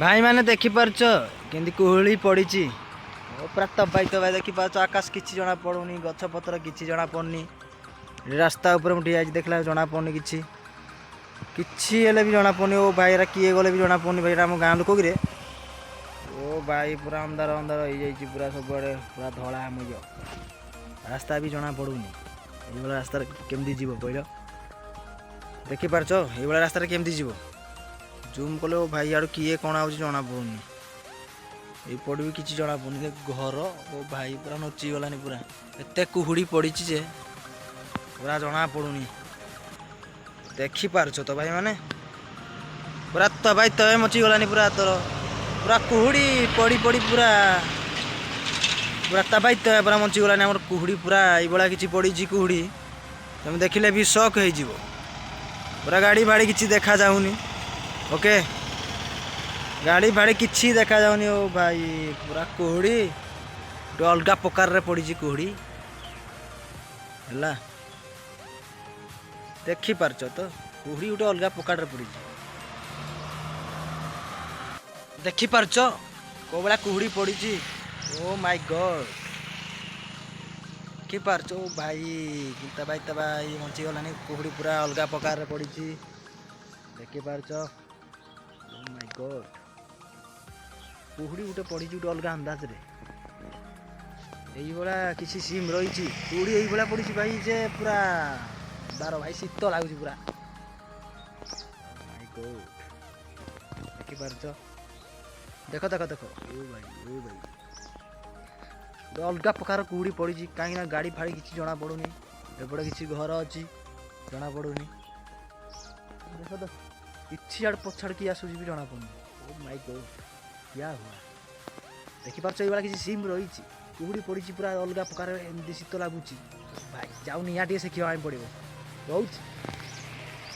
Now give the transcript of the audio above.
ଭାଇମାନେ, ଦେଖିପାରୁଛ କେମିତି କୁହୁଳି ପଡ଼ିଛି? ଓ ପୁରା ତବାଇ ତବାଇ। ଦେଖିପାରୁଛ, ଆକାଶ କିଛି ଜଣା ପଡ଼ୁନି, ଗଛ ପତ୍ର କିଛି ଜଣା ପଡ଼ୁନି। ଏଠି ରାସ୍ତା ଉପରେ ମୁଁ ଠିଆ ହେଇଛି, ଦେଖିଲା ଜଣା ପଡ଼ୁନି କିଛି, କିଛି ହେଲେ ବି ଜଣା ପଡ଼ୁନି। ଓ ଭାଇ, ଏରା କିଏ ଗଲେ ବି ଜଣା ପଡ଼ୁନି। ଭାଇ, ଏଟା ଆମ ଗାଁ ଲୋକ କିରେ? ଓ ଭାଇ, ପୁରା ଅନ୍ଧାର ଅନ୍ଧାର ହେଇଯାଇଛି, ପୁରା ସବୁଆଡ଼େ ପୁରା ଧଳା ମୟ, ରାସ୍ତା ବି ଜଣା ପଡ଼ୁନି। ଏଇଭଳିଆ ରାସ୍ତାରେ କେମିତି ଯିବ କହିଲ? ଦେଖିପାରୁଛ, ଏଇଭଳିଆ ରାସ୍ତାରେ କେମିତି ଯିବ? ଜୁମ୍ କଲେ, ଓ ଭାଇ, ଆଡ଼ୁ କିଏ କ'ଣ ଆଉଛି ଜଣା ପଡ଼ୁନି। ଏଇପଟେ ବି କିଛି ଜଣା ପଡ଼ୁନି। ଘର, ଓ ଭାଇ, ପୁରା ନଚିଗଲାନି ପୁରା। ଏତେ କୁହୁଡ଼ି ପଡ଼ିଛି ଯେ ପୁରା ଜଣା ପଡ଼ୁନି। ଦେଖିପାରୁଛ ତ ଭାଇମାନେ, ପୁରା ତବାଇ ତବେ ମଚିଗଲାନି ପୁରା ତୋର। ପୁରା କୁହୁଡ଼ି ପଡ଼ି ପଡ଼ି ପୁରା ପୁରା ତବାଇ ତବେ ପୁରା ମଚିଗଲାନି ଆମର କୁହୁଡ଼ି। ପୁରା ଏଇଭଳିଆ କିଛି ପଡ଼ିଛି କୁହୁଡ଼ି, ତମେ ଦେଖିଲେ ବି ସକ୍ ହେଇଯିବ ପୁରା। ଗାଡ଼ି ଫାଡ଼ି କିଛି ଦେଖାଯାଉନି। ଓକେ, ଗାଡ଼ି ଫାଡ଼ି କିଛି ଦେଖାଯାଉନି। ଓ ଭାଇ, ପୁରା କୁହୁଡ଼ି ଗୋଟେ ଅଲଗା ପ୍ରକାରରେ ପଡ଼ିଛି କୁହୁଡ଼ି। ହେଲା, ଦେଖିପାରୁଛ ତ, କୁହୁଡ଼ି ଗୋଟେ ଅଲଗା ପ୍ରକାରରେ ପଡ଼ିଛି। ଦେଖିପାରୁଛ କୋଉ ଭଳିଆ କୁହୁଡ଼ି ପଡ଼ିଛି? ଓ ମାଇ ଗଡ୍, ଦେଖିପାରୁଛ? ଓ ଭାଇ, ତବାଇ ତବାଇ ବଞ୍ଚିଗଲାନି। କୁହୁଡ଼ି ପୁରା ଅଲଗା ପ୍ରକାରରେ ପଡ଼ିଛି, ଦେଖିପାରୁଛ? ଓ ମାଇ ଗଡ୍, କୁହୁଡ଼ି ଗୋଟେ ପଡ଼ିଛି ଗୋଟେ ଅଲଗା ଅନ୍ଦାଜରେ। ଏଇଭଳିଆ କିଛି ସିନ୍ ରହିଛି। କୁହୁଡ଼ି ଏଇଭଳିଆ ପଡ଼ିଛି ଭାଇ ଯେ ପୁରା ବାର ଭାଇ ଶୀତ ଲାଗୁଛି ପୁରା। ମାଇ ଗଡ୍, ଦେଖିପାରୁଛ? ଦେଖ, ଦେଖ, ଦେଖ। ଓ ଭାଇ, ଓ ଭାଇ, ଗୋଟେ ଅଲଗା ପ୍ରକାର କୁହୁଡ଼ି ପଡ଼ିଛି, କାହିଁକିନା ଗାଡ଼ି ଫାଡ଼ି କିଛି ଜଣା ପଡ଼ୁନି। ଏପଟେ କିଛି ଘର ଅଛି, ଜଣା ପଡ଼ୁନି। ଦେଖ ଦେଖ, କିଛି ଆଡ଼େ ପଛଆଡ଼େ କିଏ ଆସୁଛି ବି ଜଣା ପଡ଼ୁନି। ଓ ମାଇ ଗଡ୍, क्या हुआ? ଦେଖିପାରୁଛ, ଏଇଭଳିଆ କିଛି ସିନ୍ ରହିଛି। କୁହୁଡ଼ି ପଡ଼ିଛି ପୁରା ଅଲଗା ପ୍ରକାର, ଏମିତି ଶୀତ ଲାଗୁଛି ଭାଇ। ଯାଉ, ନିଆଁ ଟିକେ ସେକିବା ପାଇଁ ପଡ଼ିବ। ରହୁଛି।